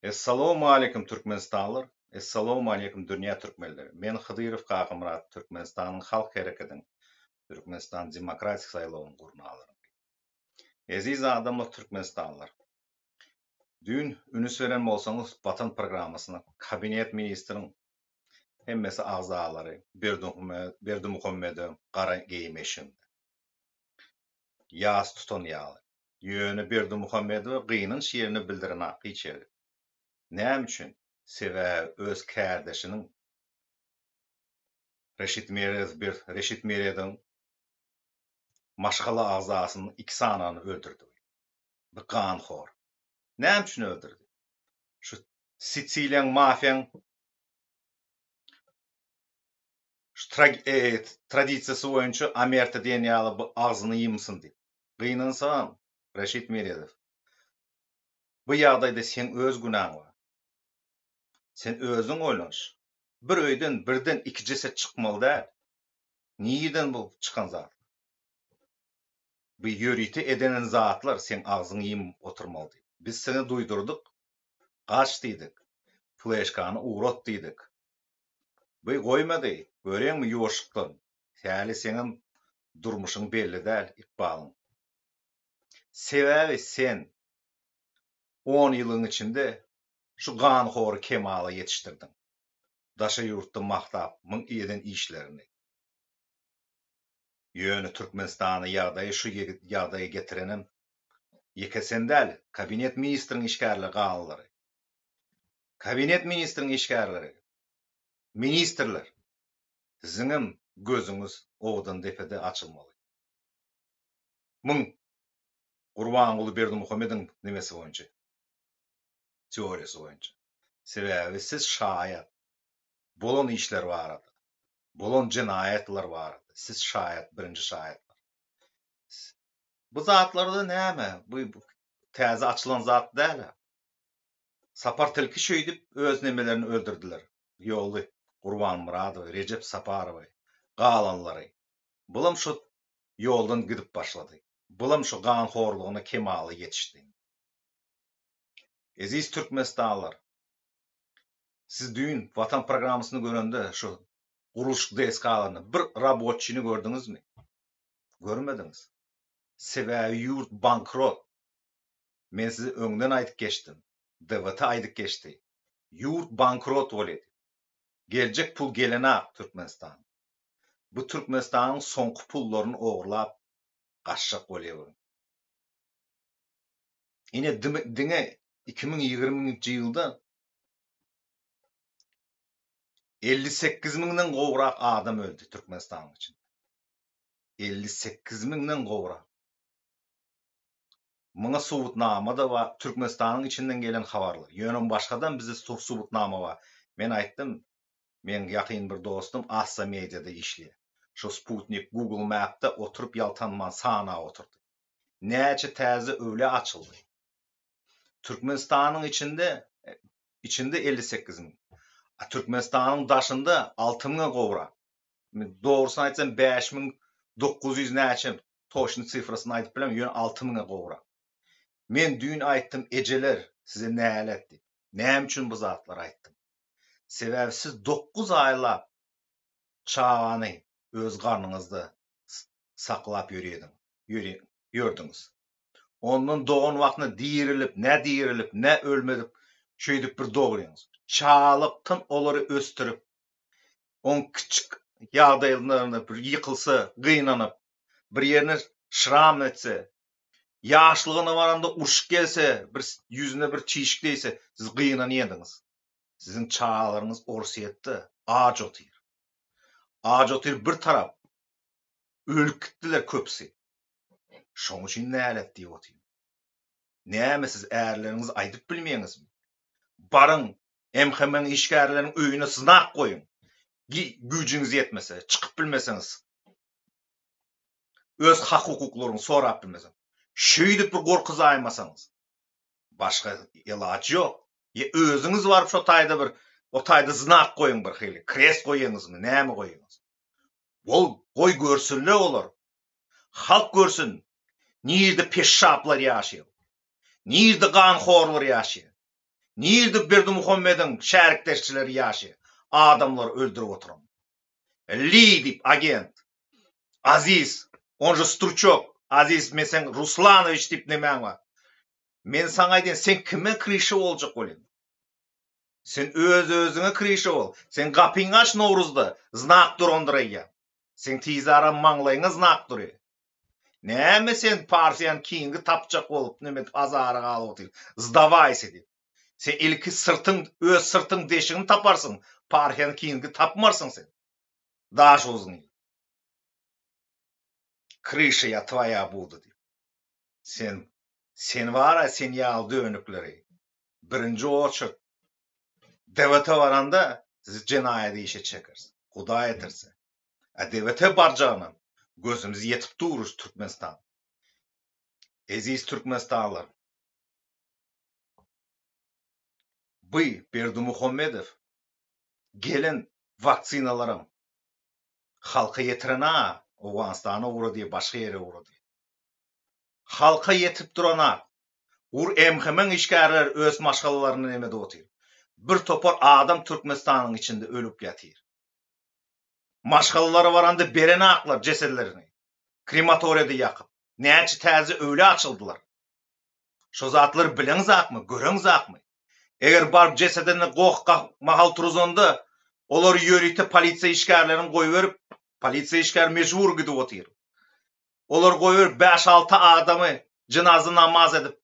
Essalawmaleýkim Türkmenistanlylar, Essalawmaleýkim dünýä türkmenleri. Men Hydyrow Kakamyrat Türkmenistanyň Halk Herekediň Türkmenistan Demokratik saýlawynyň gurnalary. Eziz adamlar Türkmenistanlylar. Düýn ünüs beren bolsaňyz Watan programmasyna kabinet ministriň hemmesi agzalary Berdimuhamedow gara geýim eşiginde. Ýas tutan ýaly. Ýöne Berdimuhamedowa gynanç ýerine bildirenak hiç ýeri. Näme üçin? Sebäbi öz kärdeşiniň Reşit Meredow Reşit Meredowyň maşgala agzasynyň iki sanyny öldürdi. Bu ganhor. Näme üçin öldürdi? Şu Sisiliýaň mafiýaň şu tradisiýasy boýunça Amerta diýen ýaly bu agzyny ýymsyn diýip. Gynansagam, Reşit Meredow, bu ýagdaýda seň öz günäň bar. Sen özüň oýlanyş. Bir öýden birden iki jeset çykmaly däl. Nirden bu çykan zatlar? Bu ýörite edenen zatlar seň agzyňy ýymyp oturmalydy. Biz siňe duýdurdyk. Gaç diýdik. Fleşkany ugrat diýdik. Bu goýmady. Göreňmi ýuwaşlykdan. Häli seňem durmuşyň belli däl, ykbalyň. Sebäbi sen on ýylyň içinde şu ganhory kemala ýetişdirdiň. Daşary ýurtda magtap myň eden işlerini. Ýöne Türkmenistany ýagdaýy şu ýagdaýa getirenem ýeke sen däl, kabinet ministriň işgärleri galanlary. Kabinet ministriň işgärleri, ministrler. Siziňem gözüňiz owadan depede açylmaly. Muň Gurbanguly Berdimuhamediň nemesi boýunça, teoriýasy boýunça. Sebäbi siz şaýat. Bolan işler barada, bolan jenaýatlar barada siz şaýat, birinji şaýatlar. Bu zatlarda näme, bu täze açylan zat däl-ä. Sapar tilki şeýdip öz nemelerini öldürdiler. Ýolly Gurbanmyradowy, Rejep Saparowy, galanlary. Bulam şo ýoldan gidip başlady. Bulam şo ganhorlugyna kemala ýetişdi. Eziz türkmenistanlylar! Siz düýn Watan programmasyny görende şo gurluşyk desgalarynda bir raboçini gördüňizmi? Görmediňiz. Sebäbi ýurt bankrot. Men size öňden aýdyp geçdim. DWT aýdyp geçdi. Ýurt bankrot bolýa diýip. Geljek pul gelenak Türkmenistan. Bu Türkmenistanyň soňky pullaryny ogurlap gaçjak bolýa bu. Ine diňe 2020 nji ýylda 58 müňden gowrak adam öldi Türkmenistanyň içinde. 58 müňden gowrak. Muňa subutnama-da bar, Türkmenistanyň içinden gelen habarlar. Ýöne başgadan bizde subutnama bar. Men aýtdym, meň ýakyn bir dostum Assa Media-da işleýär. Şo sputnik Google Map-da oturyp ýaltanman sanap oturdy. Näçe täze öwlä açyldy. Türkmenistanyň içinde içinde 58 müň. A Türkmenistanyň daşynda 6 müňe gowrak. Dogrusyny aýtsam 5900 näçe Toçny sifrasyny aýdyp bilemok, ýöne alty müňe gowrak. Men düýn aýtdym ejeler size nälet diýip. Näme üçin bu zatlary aýtdym? Sebäbi siz dokuz aýlap çagany öz garnyňyzda saklap ýörediň, ýördüňiz. Ondan dogan wagtynda dirilip, nä dirilip, nä ölmedik şeýdip bir dogryňyz. Çagalykdan olary ösdürip, oň kiçjik ýagdaýlarynda bir ýykylsa gynanyp, bir ýerine şram etse, ýaşlygyna baranda urşup gelse, bir ýüzüne bir çişik degse, siz gynanýadyňyz. Siziň çagalaryňyz Orsýetde aç otyr. Aç otyr bir tarap, ölüp gitdiler köpüsi. Şoň üçin nälet diýip otyryn. Näme siz ärleriňize aýdyp bilmeýäňizmi? Baryň, MHM-iň işgärleriniň öýüne znak goýuň. Güýjüňiz ýetmese, çykyp bilmeseňiz, öz hak-hukuklaryňyzy sorap bilmeseňiz, şeýdip bir gorkuzaýmasaňyz, başga elaç ýok. Ýa özüňiz baryp şo taýda bir, o taýda znak goýuň bir hili, krest goýaňyzmy, näme goýaňyz. Bol, goý görsünler olar. Halk görsün, nirde peşşaplar ýaşaýar. Nirde ganhorlar ýaşaýar. Nirde Berdimuhamediň şärikdeşçileri ýaşaýar? Adamlary öldürip oturan. Li diýip agent. Aziz, on же Struçok, Aziz men seň Ruslanowiç diýip nemäň bar. Men saňa aýdýan sen kime kryşa boljak bolýaň? Sen öz özüňe kryşa bol. Sen gapyňy aç Nowruzda znak durandyr eýýäm. Seň tizara maňlaýyňa znak durýar. Näme sen Parfiýan Kingi tapjak bolup neme edip azara galyp otyr. Zdawaysa diýip. Sen ilki syrtyň öz syrtyň deşigini taparsyň, Parfiýan Kingi tapmarsyň sen. Daş uzyn. Kryşa ýa twaýa budu diýip. Sen sen bara sen ýaly dönükleri birinji oçert DWT baranda sizi jenaýat işe çekeris. Hudaý etirse. A DWT barjagynam gözümiz ýetip dur Türkmenistan. Eziz Türkmenistanlylar. By Berdimuhamedow gelen waksinalaram halka ýetiren-a Owganystana ugrady, başga ýere ugrady. Halka ýetip duran-a. Ur MHM-iň işgärleri öz maşgalalaryny nemede otyr. Bir topar adam Türkmenistanyň içinde ölüp ýatyr. Maşgalalara baranda berenaklar jesedlerini. Krematoriýada ýakyp. Näçe täze öýle açyldylar. Şo zatlary bileňzakmy, göreňzakmy? Eger baryp jesedini goh mahal turuzanda, olary ýörite polisiýa işgärlerini goýberip, polisiýa işgäri mejbur gidip otyr. Olary goýberip bäş-alty adamy jynaza namaz edip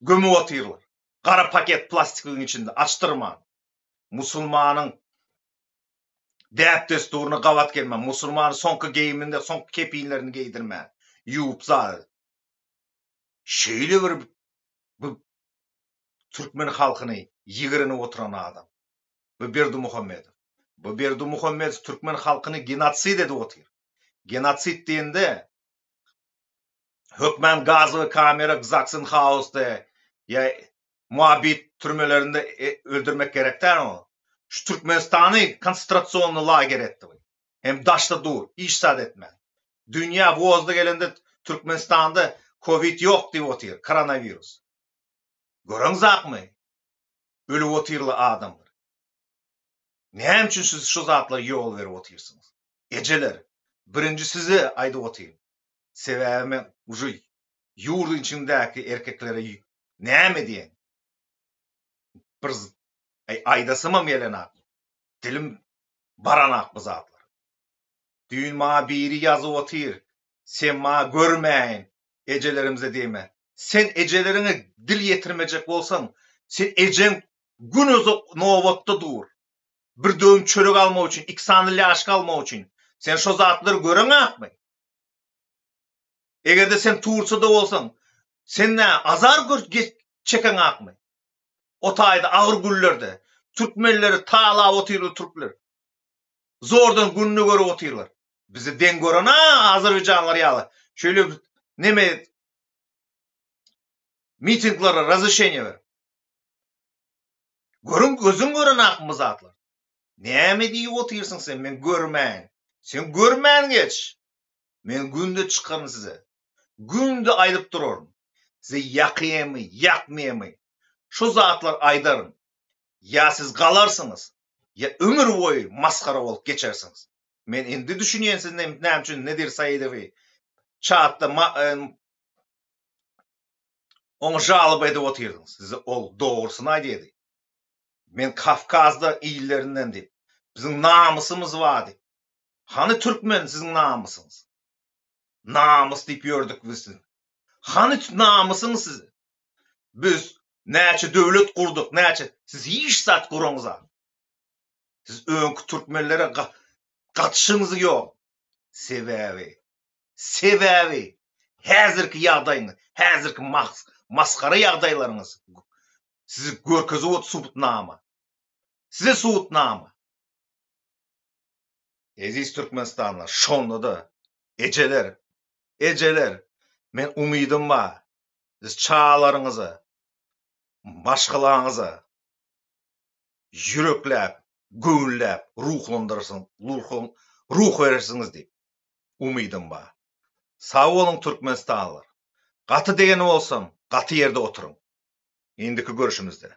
gömüp otyrlar. Gara paket plastikiň içinde açdyrman. Musulmanyň däp-dessuryna gabat gelmän, musulmany soňky geýiminde, soňky kepinlerini geýdirmän, ýuwup zat edip. Şeýle bir bu türkmen halkyny ýigrenip oturan adam. Bu Berdimuhamedow. Bu Berdimuhamedow türkmen halkyny genosid edip otyr. Genosid diýende hökmän gazowy kamera Zaksenhausda ýa Moabit türmelerinde öldürmek gerek däl ony. Şu Türkmenistany konsentrasionnyý lager etdi bu. Hem daşda dur, hiç zat etmän. Dünýä wozda gelende Türkmenistanda covid ýok diýip otyr, koronawirus. Göreňzakmy? Ölüp otyrlar adamlar. Näme üçin siz şu zatlara ýol berip otyrsyňyz? Ejeler, birinji size aýdyp otyryn. Sebäbi men uje ýurduň içindäki erkeklere näme diýen? Bir aýdasymam gelenak. Dilim baranak bu zatlar. Düýn maňa biri ýazyp otyr, sen maňa görmäýin, ejelerimize diýme. Sen ejeleriňe dil ýetirmejek bolsaň, sen ejeň gün uzak nobatda dur. Bir döwüm çörek almak üçin, iki sany lýaşka almak üçin. Sen şo zatlary göreňakmy? Eger-de sen Tursiýada bolsaň, sen nä azar çekeňakmy? O taýda agyr günlerde türkmenleri talap otyrlar türkler. Zordan gününi görüp otyrlar. Bizi deň gören-a azerbaýjanlar ýaly. Şeýle neme mitinglere razreşeniýe berip. Görüň gözüň görenakmy bu zatlar. Näme diýip otyrsyň sen men görmän. Sen görmän geç. Men günde çykaryn size. Günde aýdyp duraryn. Size ýakýamy, ýakmaýamy şu zatlar aýdaryn. Ýa siz galarsyňyz, ýa ömür boýy masgara bolup geçersiňiz. Men indi düşünýän siz näme üçin Nedir Saidowy çatda oňa žaloba edip otyrdyňyz. Size ol dogrusyny aýdýady. Men Kawkazda illerinden diýip. Biziň namysymyz bar diýip. Hany türkmen siziň namysyňyz? Namys diýip ýördük biz sizi. Hany namysyňyz siziň? Biz näçe döwlet gurduk, näçe, siz hiç zat guraňyzak. Siz öňki türkmenlere gatyşyňyz ýok. Sebäbi, sebäbi häzirki ýagdaýyňyz, häzirki masgara ýagdaýlaryňyz sizi görkezip otyr subutnama. Size subutnama. Eziz Türkmenistanlylar, şonda-da ejeler, ejeler, men umydym bar, siz çagalaryňyza, maşgalaňyza ýürekläp, göwünläp ruhlandyrarsyň, ruh berersiňiz diýip umydym bar. Sag boluň Türkmenistanlylar. Gaty degen bolsam, gaty ýerde oturyň. Indiki görüşimizde.